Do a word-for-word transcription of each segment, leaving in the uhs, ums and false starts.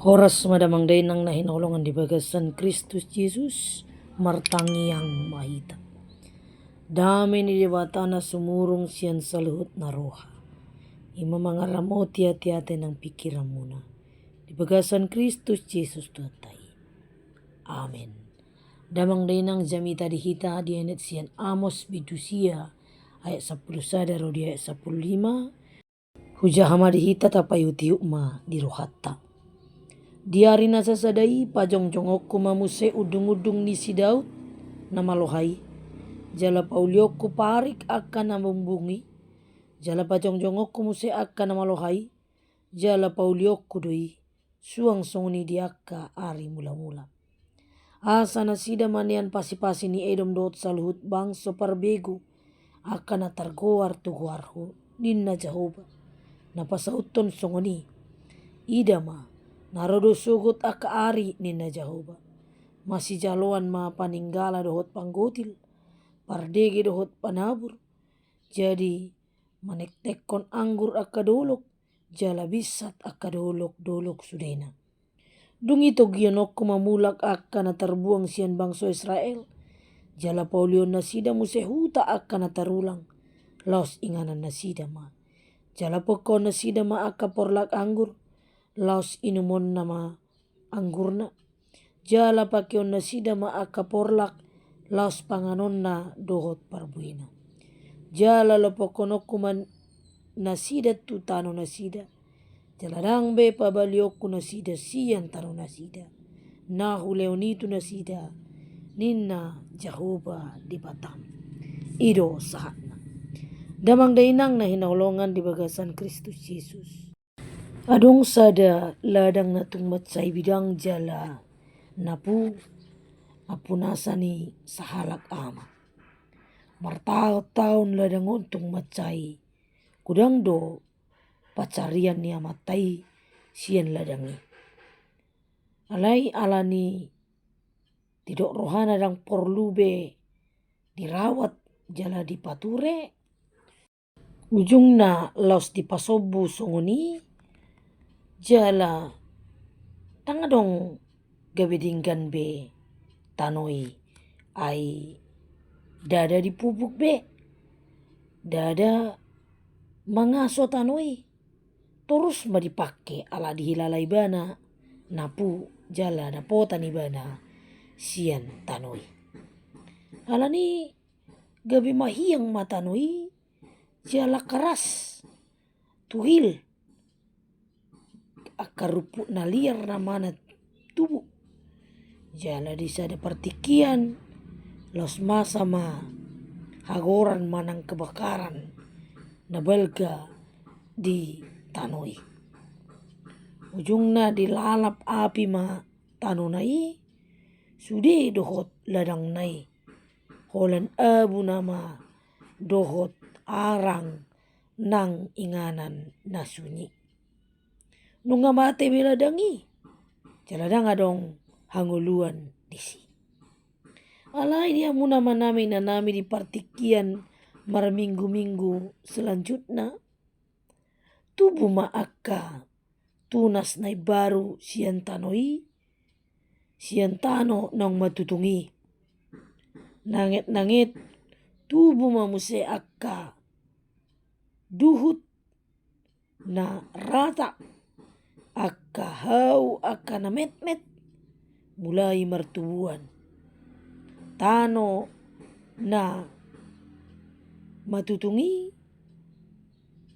Horas ma damang dainang na hinaholongan di bagasan Kristus Jesus, martangiang ma hita. Dame ni Debata na sumurung sian saluhut na roha, i ma mangaramoti ate-ate nang pingkiranmuna di bagasan Kristus Jesus Tuhanta i. Amen. Damang dainang, jamita di hita dienet sian Amos bindu sia ayat sampulu sada ro di ayat sampulu lima. Hujaha ma di hita, tapaihut-ihut ma di rohanta. Di ari na sasada i pajongjongonku ma muse undung-undung ni si Daud na malo hai, jala paulionku parik angka na bumbung i, jala pajongjongonku muse angka na malo hai, jala paulionku do i, suang songon i di angka ari mula-mula. Asa nasida manean pasi-pasi ni Edom dohot saluhut bangso parbegu angka na targoar tu goarhu, ninna Jahowa, na pasauthon songon i. Ida ma, na ro do sogot angka ari, ninna Jahowa. Masijaloan ma paninggala dohot panggotil, pardege dohot panabur. Jadi manektekkon anggur angka dolok, jala binsat angka dolok-dolok sudena. Dung i togihononku ma mulak angka na tarbuang sian bangso Israel, jala paulion nasida muse huta angka na tarulang, laos inganan nasida ma. Jala pongkaon nasida ma angka porlak anggur, laos inumonna ma anggurna. Jala pakeon nasida ma angka porlak, laos panganonna dohot parbuena. Jala lompokhononku ma nasida tu tano nasida, jala ndang be pabalionku nasida sian tano nasida, na hulehon i tu nasida, ninna Jahowa Debatam. I do sahatna. Damang dainang na hinaholongan di bagasan Kristus Jesus. Adong sada ladang na tung mansai bidang jala napu, ampunasa ni sahalak ama. Martaon-taon ladang on tung mansai godang do pansarian ni amanta i sian ladang i. Alai ala ni didok rohana ndang porlu be dirawat jala dipature, ujungna laos dipasombu songon i, jala ndang adong gabe denggan be tano i, ai ndada dipupuk be, ndada mangaso tano i. Torus ma dipake ala dihilala ibana napu jala dapotan ibana sian tano i. Ala ni gabe mahiang ma tano i, jala karas, tuhil, angka rumput na liar na manang tubu. Jala di sada partingkian, laos masa ma hagoran manang kebakaran na balga di tano i. Ujungna dilalap api ma tanona i, sude dohot ladangna i, holan abu nama dohot arang nang inganan na sunyi. Nunga mate be ladang i, jala ndang adong hangoluan disi. Alai di hamu nama nami na nami di partingkian marminggu-minggu selanjutna, tubu ma angka tunas na imbaru sian tano i, sian tano naung matutung i. Nanget-nanget tubu ma muse angka duhut na rata, angka hau, angka na metmet, mulai martubuan. Tano na matutung i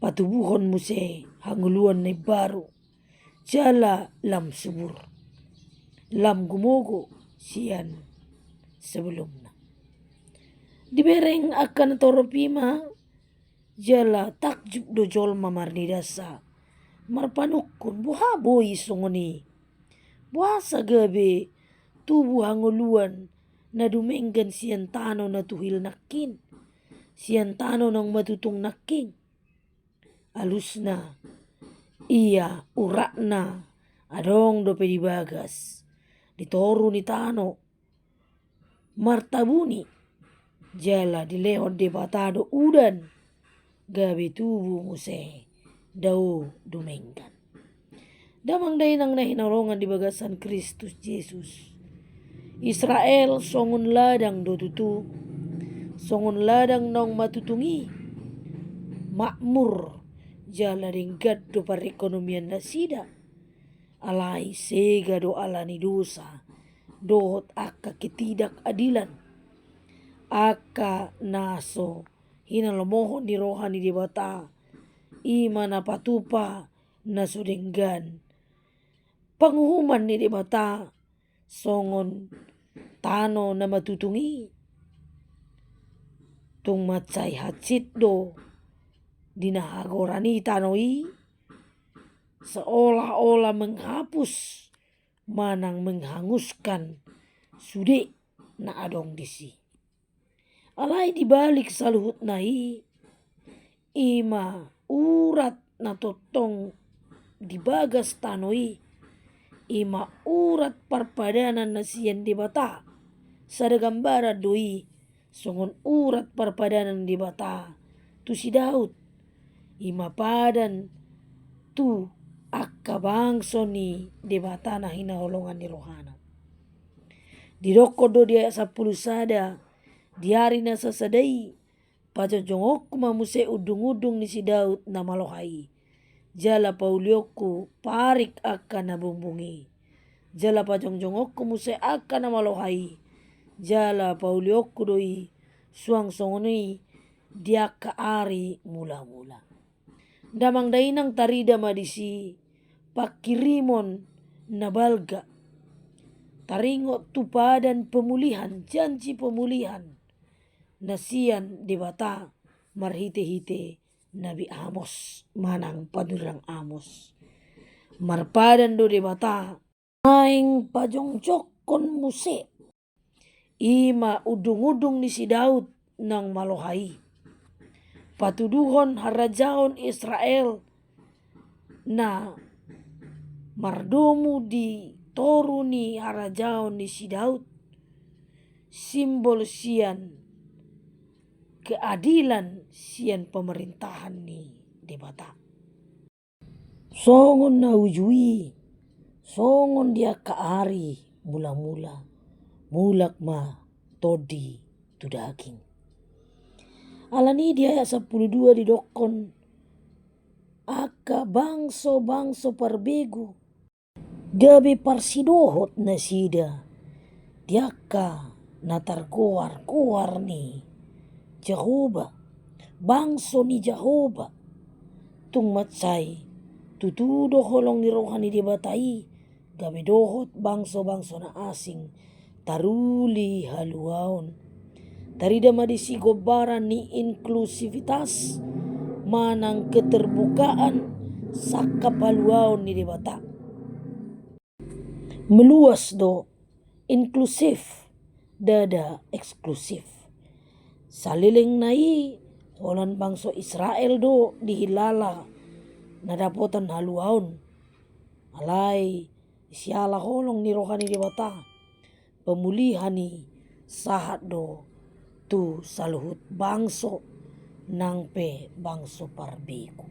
patubuhon muse hangoluan na imbaru, jala lam subur, lam gumogo sian sebelumna. Dibereng angka na torop i ma, jala takjub do jolma marnidasa, marpanungkun, boha boi songon i? Boasa gabe tubu hangoluan na dumenggan sian tano na tuhil nangkin, sian tano naung matutung nangkin? Alusna, ia uratna adong dope di bagas, di toru ni tano, martabuni, jala dilehon Debata do udan, gabe tubu muse dao dumenggan. Damang dainang na hinaholongan di bagasan Kristus Jesus, Israel songon ladang do tutu, songon ladang naung matutung i, makmur jala denggan do parekonomian nasida. Alai sega do ala ni dosa dohot angka ketidakadilan, angka na so hinalomohon ni roha ni Debata, i ma na patupa na so denggan. Panguhuman ni Debata songon tano na matutung i. Tung mansai hansit do di na hagoran i tano i, seolah-olah menghapus manang menghanguskan sude na adong disi. Alai di balik saluhutna i, i ma urat na tongtong di bagas tano i, i ma urat parpadanan na sian Debata. Sada gambaran do i songon urat parpadanan ni Debata tu si Daud, i ma padan tu angka bangso ni Debata na hinaholongan ni rohana. Didokkon do di ayat sampulu sada, di ari na sasada i, pajongjongonku ma muse undung-undung ni si Daud na maloha i, jala paulionku parik angka na bumbung i. Jala pajongjongonku muse angka na maloha i, jala paulionku do i suang songon i di angka ari mula-mula. Damang dainang, tarida ma disi pangkirimon na balga taringot tu padan pemulihan, janji pemulihan na sian Debata marhite-hite Nabi Amos manang panurirang Amos. Marpadan do Debata naeng pajongjongkon muse, i ma undung-undung ni si Daud naung maloha i, patuduhon harajaon Israel na mardomu di toru ni harajaon ni si Daud, simbol sian keadilan sian pemerintahan ni Debata. Songon na uju i, songon di angka ari mula-mula, mulak ma tondi tu daging. Alani i di ayat sampulu dua didokkon angka bangso-bangso parbegu gabe parsidohot nasida di angka na targoar-goar ni Jahowa, bangso ni Jahowa. Tung mansai tutu do holong ni roha ni Debata i gabe dohot bangso-bangso na asing taruli haluaon. Tarida ma disi gombaran ni inklusivitas manang keterbukaan sangkap haluaon ni Debata. Meluas do, inklusif, ndada eksklusif. Saleleng na i holan bangso Israel do dihilala na dapotan haluaon. Alai siala holong ni roha ni Debata, pemulihan i sahat do tu saluhut bangso nang pe bangso parbegu.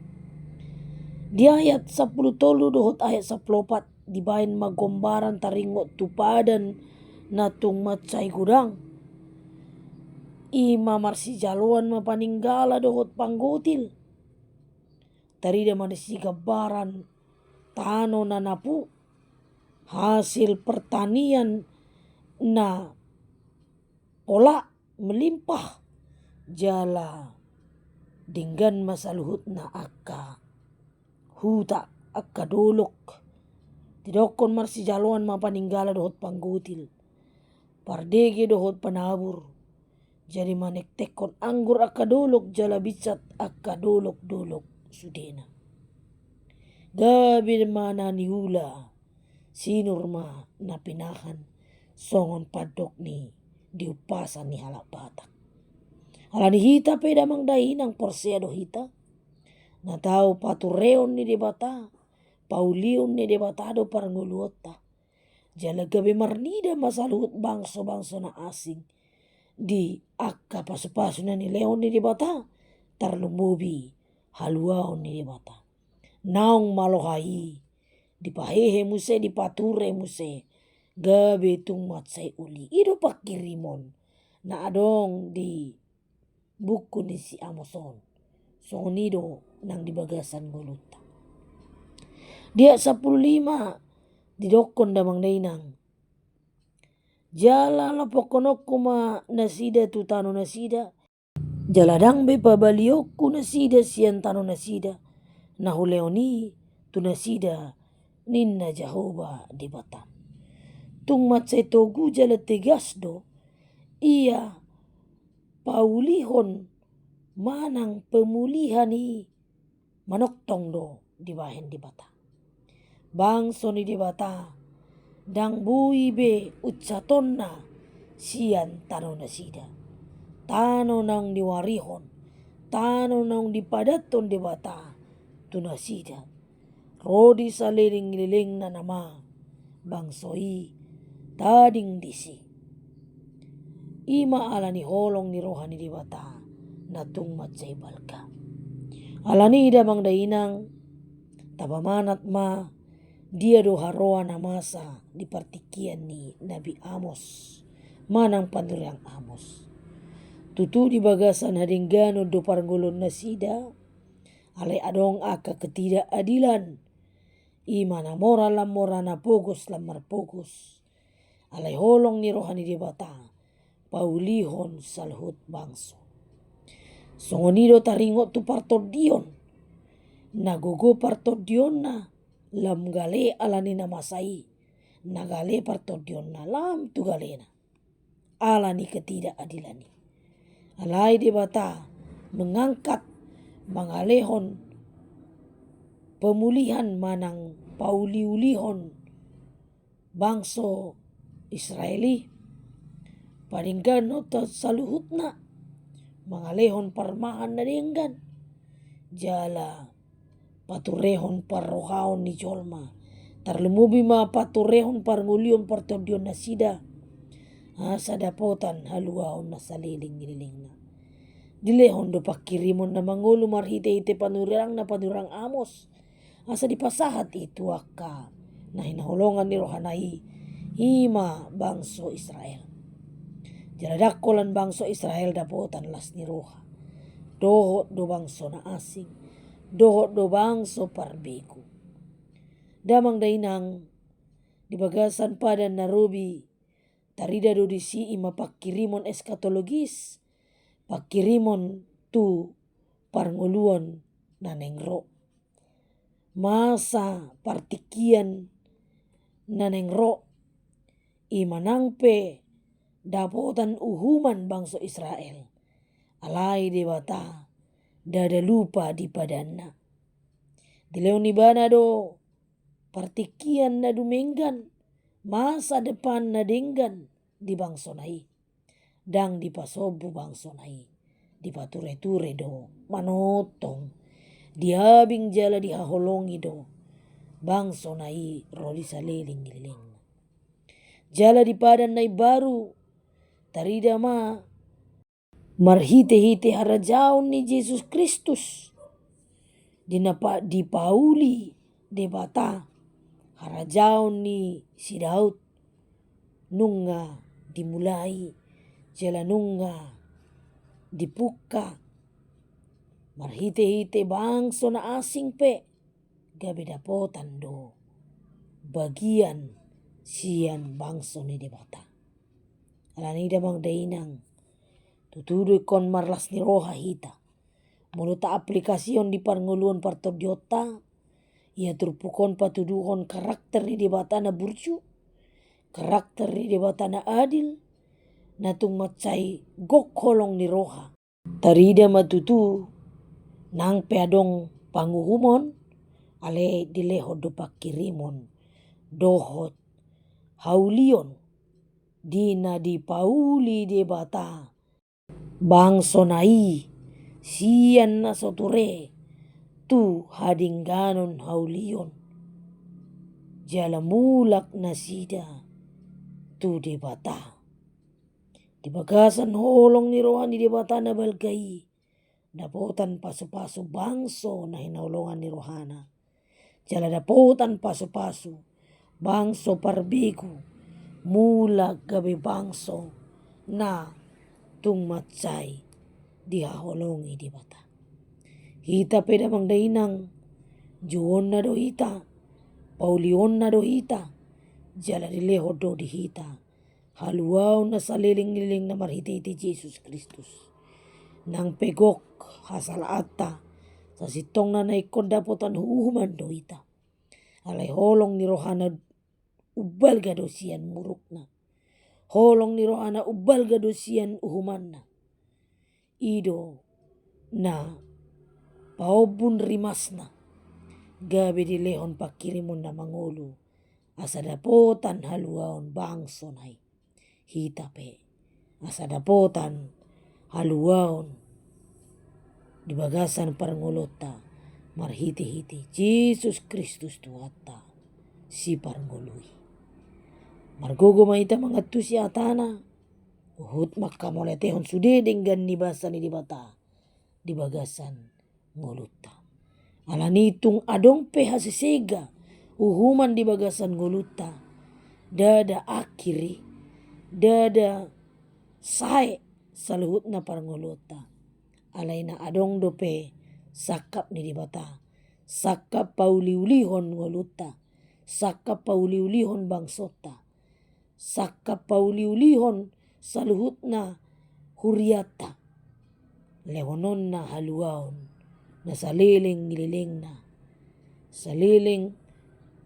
Di ayat sampulu tolu dohot ayat sampulu opat dibaen ma gombaran taringot tu padan na tung mansai godang. I ma marsijaloan ma paninggala dohot panggotil. Tarida ma disi gambaran tano na napu, hasil pertanian na pola melimpah, jala denggan ma saluhutna angka huta, angka dolok. Didokkon marsijaloan ma paninggala dohot panggotil, pardege dohot panabur. Jadi manektekkon anggur angka dolok jala binsat angka dolok-dolok sudena. Gabe ma na niula, sinur ma na pinahan, songon pandok ni di umpasan ni halak Batak. Alani hita pe damang dainang, porsea do hita na tau patureon ni Debata, paulion ni Debata do parngoluonta. Jala gabe marnida ma saluhut bangso-bangso na asing di angka pasupasu na nilehon ni Debata, tarlumobi haluaon ni Debata. Naung maloha i dipahehe muse, dipature muse, gabe tung mansai uli. I do pangkirimon na adong di buku ni si Amos on. Songon i do nang di bagasan ngolunta. Di ayat sampulu lima didokkon damang dainang, jala lampokhononku ma nasida tu tano nasida, jala ndang be pabalionku nasida sian tano nasida, na hulehon i tu nasida, ninna Jahowa Debata. Tung mansai togu jala tegas do, ia paulihon manang pemulihan i manongtong do dibahen Debata. Bangso ni Debata ndang boi be unsatonna sian tano nasida. Tano naung diwarihon, tano naung dipadathon Debata tu nasida, ro di saleleng ni lelengna nama bangso i tading disi. I ma ala ni holong ni roha ni Debata na tung mansai balga. Ala ni i damang dainang, tapamanat ma dia do haroa na masa di partingkian ni Nabi Amos manang panurirang Amos. Tutu di bagasan hadengganon do parngoluon nasida, alai adong angka ketidakadilan, i ma na mora lam mora, na pogos lam marpogos. Alai holong ni roha ni Debata paulihon saluhut bangso. Songon i do taringot tu partondion. Na gogo partondionna lam gale ala ni na masa i, na gale partondionna lam tu galena. Ala ni ketidakadilan i, alai Debata mengangkat, mangalehon pemulihan manang pauliulihon bangso Israel i, padengganhon saluhutna, mangalehon parmahan na denggan, jala paturehon parrohaon ni jolma, tarlumobi ma paturehon parngoluon partondion nasida, asa dapotan haluaon na saleleng ni lelengna. Dilehon do pangkirimon na mangolu marhitehite panurirangna, panurirang Amos, asa dipasahat i tu angka na hinaholongan ni rohana i, i ma bangso Israel. Jala ndang holan bangso Israel dapotan las ni roha, dohot do bangso na asing, dohot do bangso parbegu. Damang dainang, di bagasan Padan na Robi, tarida do disi i ma pangkirimon eskatologis, pangkirimon tu parngoluon na naeng ro. Masa partingkian na naeng ro, i ma nang pe dapotan uhuman bangso Israel, alai Debata ndada lupa di padanna. Dilehon ibana do partingkian na dumenggan, masa depan na denggan di bangsona i. Ndang dipasombu bangsona i, dipatureture do manongtong, diabing jala dihaholongi do bangsona i ro di saleleng ni lelengna. Jala di Padan na Imbaru tarida ma marhitehite harajaon ni Jesus Kristus, di na pa-, dipauli Debata harajaon ni si Daud, nunga dimulai jala nunga dipungka. Marhitehite bangso na asing pe gabe dapotan do bagian sian bangso ni Debata. Alani i damang dainang, tutu do ingkon marlas ni roha hita. Molo taaplikasihon di parngoluon partondionta, ia turpuk on patuduhon karakter ni Debata na burju, karakter ni Debata na adil, na tung mansai gok holong ni roha. Tarida ma tutu nang pe adong panguhumon, alai dilehon do pangkirimon dohot haulion di na dipauli Debata bangsona i sian na so ture tu hadengganon haulion, jala mulak nasida tu Debata. Di bagasan holong ni roha ni Debata na balga i, dapotan pasupasu bangso na hinaholongan ni rohana. jala dapotan pasupasu, bangso parbegu, mulak gabe bangso na tung mansai dihaholongi Debata. Hita pe damang dainang, jouonna do hita, paulionna do hita, jala dilehon do di hita haluaon na saleleng ni lelengna marhitehite Jesus Kristus. Nang pe gok hasalaanta, sasintongna na ingkon dapotan uhuman do hita. Alai holong ni rohana umbalga do sian murukna. Holong ni rohana umbalga do sian uhumanna. I do na paombun rimasna, gabe dilehon panghirimon na mangolu, asa dapotan haluaon bangsona i. Hita pe asa dapotan haluaon di bagasan parngoluonta marhitehite Jesus Kristus Tuhanta siparngolu i. Margogo ma hita mangantusi hatana, huhut mangkamauliatehon sude denggan ni basa ni Debata di bagasan ngolunta. Alani tung adong pe hasesega uhuman di bagasan ngolunta, ndada akhir i, ndada sae saluhutna parngoluonta. Alai na adong dope sangkap ni Debata, sangkap pauliulihon ngolunta, sangkap pauliulihon bangsonta, sangkap pauliulihon saluhutna hurianta. Lehononna haluaon na saleleng ni lelengna. Saleleng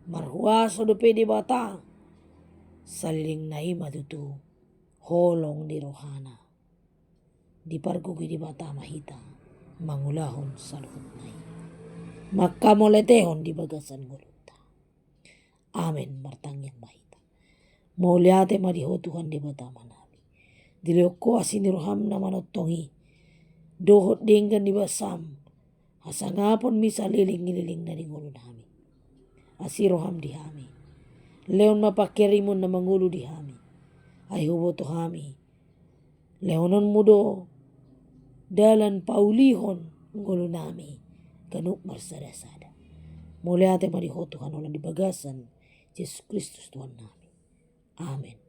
marhuaso dope Debata, salelengna i ma tutu holong ni rohana. Dipargogoi Debata ma hita mangulahon saluhutna i. Mangkamauliatehon di bagasan ngolunta. Amen. Martangiang ma hita. Mauliate ma di Ho Tuhan Debata Amanami. Dilehon Ho asi ni roham na manongtong i dohot denggan ni basam, hasangaponmi saleleng ni lelengna di ngolunami. Asi roham di hami. Lehon ma panghirimon na mangolu di hami. Ai huboto hami, lehononmu do dalan paulihon ngolunami ganup marsadasada. Mauliate ma di Ho Tuhan, holan di bagasan Jesus Kristus Tuhannami. Amen.